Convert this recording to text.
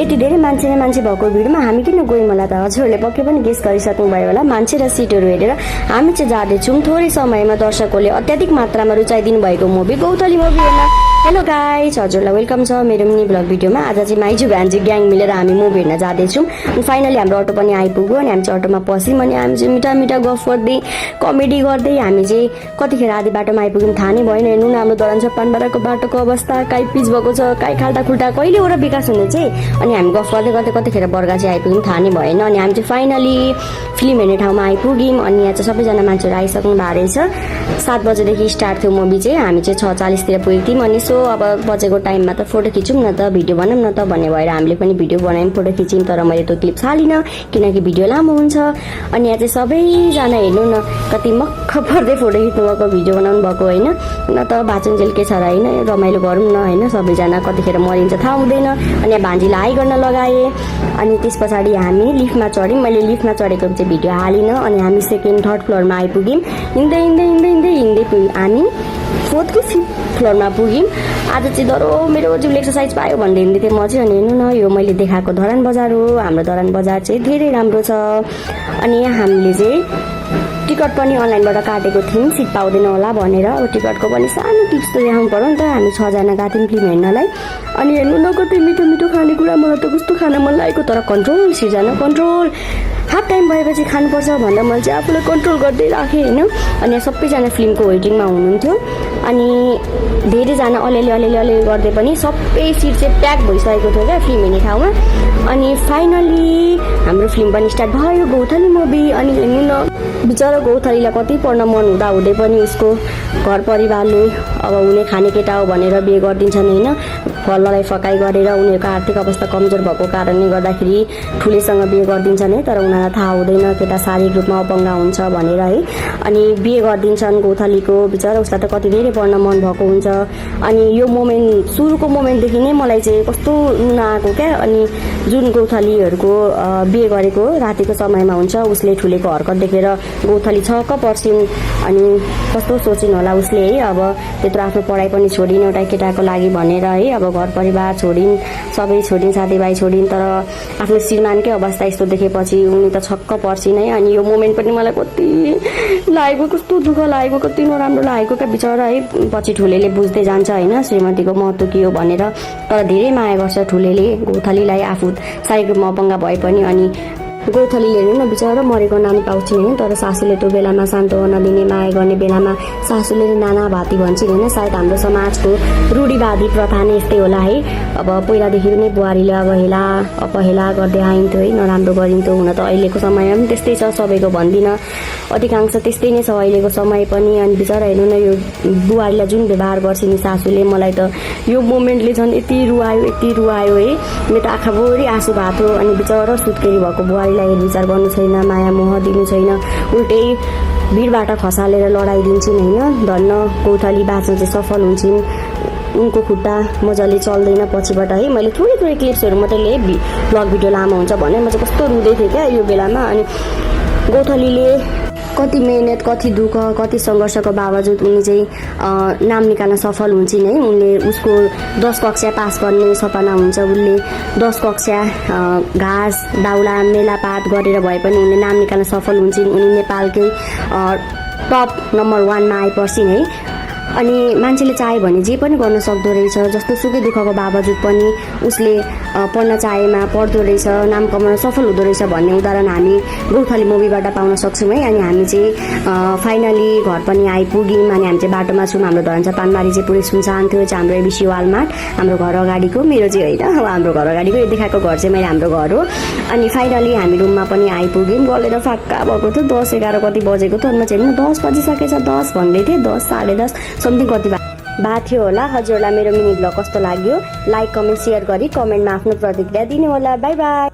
यति धेरै मान्छे भएको भिडमा हामी किन गयौँ होला त? हजुरहरूले पक्कै पनि गेस गरिसक्नुभयो होला। मान्छे र सिटहरू हेरेर हामी चाहिँ जाँदैछौँ थोरै समयमा दर्शकहरूले अत्याधिक मात्रामा रुचाइदिनु भएको मुभी गौथली मुभी हेर्न। हेलो गाइज, हजुरलाई वेलकम छ मेरो मिनी ब्लग भिडियोमा। आज चाहिँ माइजू भान्जी ग्याङ मिलेर हामी मुभी हेर्न जाँदैछौँ। अनि फाइनली हाम्रो अटो पनि आइपुग्यो अनि हामी चाहिँ अटोमा पस्यौँ अनि हामी चाहिँ मिठा गफ गर्दै कमेडी गर्दै हामी चाहिँ कतिखेर आधी बाटोमा आइपुग्यौँ थाहा नै भएन। हेर्नु न हाम्रो दरान पानबाराको बाटोको अवस्था काहीँ पिच भएको छ, काहीँ खाल्टा खुल्टा कहिले एउटा विकास हुने चाहिँ। अनि हामी गफ गर्दै गर्दै कतिखेर बर्गा चाहिँ आइपुग्यौँ थाहा नै भएन। अनि हामी चाहिँ फाइनली फिल्म हेर्ने ठाउँमा आइपुग्यौँ अनि यहाँ चाहिँ सबैजना मान्छेहरू आइसक्नु भएको रहेछ। 7 बजेदेखि स्टार्ट थियो मुभी चाहिँ। हामी चाहिँ 6:40 तिर पुगेको थियौँ अनि सो अब बजेको टाइममा त फोटो खिचौँ न त, भिडियो बनाऊँ न त भन्ने भएर हामीले पनि भिडियो बनायौँ, फोटो खिच्यौँ। तर मैले त्यो क्लिप हालिनँ किनकि भिडियो लामो हुन्छ। अनि यहाँ चाहिँ सबैजना हेर्नु न कति मक्ख पर्दै फोटो खिच्नु भएको, भिडियो बनाउनु भएको होइन। न त बाचुन्जेल के छ र होइन, रमाइलो गरौँ न होइन। सबैजना कतिखेर मरिन्छ थाहा हुँदैन। अनि भान्जीलाई हाई गर्न लगाएँ अनि त्यस पछाडि हामी लिफ्टमा चढ्यौँ। मैले लिफ्टमा चढेको चाहिँ भिडियो हालिनँ। अनि हामी 2nd 3rd फ्लोरमा आइपुग्यौँ। हिँड्दै पुग्यौँ हामी 4th कि 5th फ्लोरमा पुग्यौँ। आज चाहिँ डरो मेरो जिउले एक्सर्साइज पायो भन्दै हिँड्दै थिएँ म चाहिँ। अनि हेर्नु न यो मैले देखाएको धरान बजार हो। हाम्रो धरान बजार चाहिँ धेरै राम्रो छ। अनि हामीले चाहिँ टिकट पनि अनलाइनबाट काटेको थियौँ सिट पाउँदैन होला भनेर। अब टिकटको पनि सानो टिप्स त देखाउनु पर्यो नि त। हामी 6 जना गएको थियौँ फिल्म हेर्नलाई। अनि हेर्नु न कति मिठो खानेकुरा, मलाई त कस्तो खाना मन लागेको। तर कन्ट्रोल सिर्जना कन्ट्रोल, हाफ टाइम भएपछि खानुपर्छ भनेर मैले चाहिँ आफूलाई कन्ट्रोल गर्दै राखेँ होइन। अनि सबैजना फिल्मको वेटिङमा हुनुहुन्थ्यो। अनि धेरैजना अलिअलि गर्दै पनि सबै सिट चाहिँ प्याक भइसकेको थियो क्या फिल्म हेर्ने ठाउँमा। अनि फाइनली हाम्रो फिल्म पनि स्टार्ट भयो गौथली मुभी। अनि हेर्नु न बिचरा गौथलीलाई कति पढ्न मन हुँदै पनि उसको घर परिवारले अब हुने खाने केटा हो भनेर बिहे गरिदिन्छन् होइन। फल्ललाई फकाइ गरेर उनीहरूको आर्थिक अवस्था कमजोर भएको कारणले गर्दाखेरि ठुलेसँग बिहे गरिदिन्छन् है। तर उनीहरूलाई थाहा हुँदैन केटा शारीरिक रूपमा अपङ्ग हुन्छ भनेर है। अनि बिहे गरिदिन्छन् गौथलीको, बिचरा उसलाई त कति धेरै पढ्न मन भएको हुन्छ। अनि यो मोमेन्ट सुरुको मोमेन्टदेखि नै मलाई चाहिँ कस्तो रुन आएको क्या। अनि जुन गौथलीहरूको बिहे गरेको रातिको समयमा हुन्छ उसले ठुलेको हरकत देखेर गौथली छक्क पर्छिन्। अनि कस्तो सोचिन् होला उसले है। अब त्यत्रो आफ्नो पढाइ पनि छोडिन् एउटा केटाको लागि भनेर है। अब घर परिवार छोडिन्, सबै छोडिन्, साथीभाइ छोडिन्। तर आफ्नो श्रीमानकै अवस्था यस्तो देखेपछि उनी त छक्क पर्छिन् है। अनि यो मोमेन्ट पनि मलाई कति लागेको, कस्तो दुःख लागेको, कति नराम्रो लागेको क्या बिचरा है। पछि ठुलेले बुझ्दै जान्छ होइन श्रीमतीको महत्त्व के हो भनेर। तर धेरै माया गर्छ ठुलेले गौथलीलाई, आफू शारीरिक रूपमा अपङ्ग भए पनि। अनि गौथलीले हेर्नु न बिचरा मरेको नानी पाउँछिन् होइन। तर सासूले त्यो बेलामा सान्त्वना दिने, माया गर्ने बेलामा सासूले नाना भाती भन्छन् होइन। सायद हाम्रो समाजको रूढिवादी प्रथा नै यस्तै होला है। अब पहिलादेखि नै बुहारीले अपहेला गर्दै आइन्थ्यो है, नराम्रो गरिन्थ्यो। हुन त अहिलेको समयमा पनि त्यस्तै छ, सबैको भन्दिनँ, अधिकांश त्यस्तै नै छ अहिलेको समय पनि। अनि बिचरा हेर्नु न यो बुहारीलाई जुन व्यवहार गर्छिन् सासूले, मलाई त यो मोमेन्टले झन् यति रुवायो है। मेरो त आँखाभरि आँसु भएको थियो। अनि बिचरा सुत्केरी भएको बुहारीलाई हेरविचार गर्नु छैन, माया मोह दिनु छैन, उल्टै भिडबाट खसालेर लडाइदिन्छन् होइन। धन्न गौथली बाँच्न चाहिँ सफल हुन्छन्, उनको खुट्टा मजाले चल्दैन पछिबाट है। मैले थोरै क्लिप्सहरू मात्रै लिएँ, ब्लग भिडियो लामो हुन्छ भने म चाहिँ कस्तो रुँदै थिएँ क्या यो बेलामा। अनि गौथलीले कति मेहनत, कति दुःख, कति सङ्घर्षको बावजुद उनी चाहिँ नाम निकाल्न सफल हुन्छन् है। उनले उसको 10 कक्षा पास गर्ने सपना हुन्छ। उसले 10 कक्षा घाँस दाउला मेलापात गरेर भए पनि उनले नाम निकाल्न सफल हुन्छन्। उनी नेपालकै टप नम्बर 1 मा आइपर्छिन् है। अनि मान्छेले चाह्यो भने जे पनि गर्न सक्दो रहेछ। जस्तो सुकै दुःखको बावजुद पनि उसले पढ्न चाहेमा पढ्दो रहेछ, नाम कमाउन सफल हुँदो रहेछ भन्ने उदाहरण हामी गौथली मुभीबाट पाउन सक्छौँ है। अनि हामी चाहिँ फाइनली घर पनि आइपुग्यौँ। अनि हामी चाहिँ बाटोमा छौँ। हाम्रो धरान पानबारी चाहिँ पुरै सुनसान थियो। चाहिँ हाम्रो एबिसी वालमार्ट हाम्रो घर अगाडिको, मेरो चाहिँ होइन हाम्रो घर अगाडिको यो देखाएको घर चाहिँ मेरो हाम्रो घर हो। अनि फाइनली हामी रुममा पनि आइपुग्यौँ। गलेर फाक्का भएको थियो 10 11 कति बजेको थियो। अनि चाहिँ 10 बजिसकेछ 10 भन्दै थिएँ, 10 साढे 10 समथिङ कति भएको थियो होला। हजुरलाई मेरो मिनी ब्लग कस्तो लाग्यो लाइक कमेन्ट सेयर गरी कमेन्टमा आफ्नो प्रतिक्रिया दिनु होला। By by.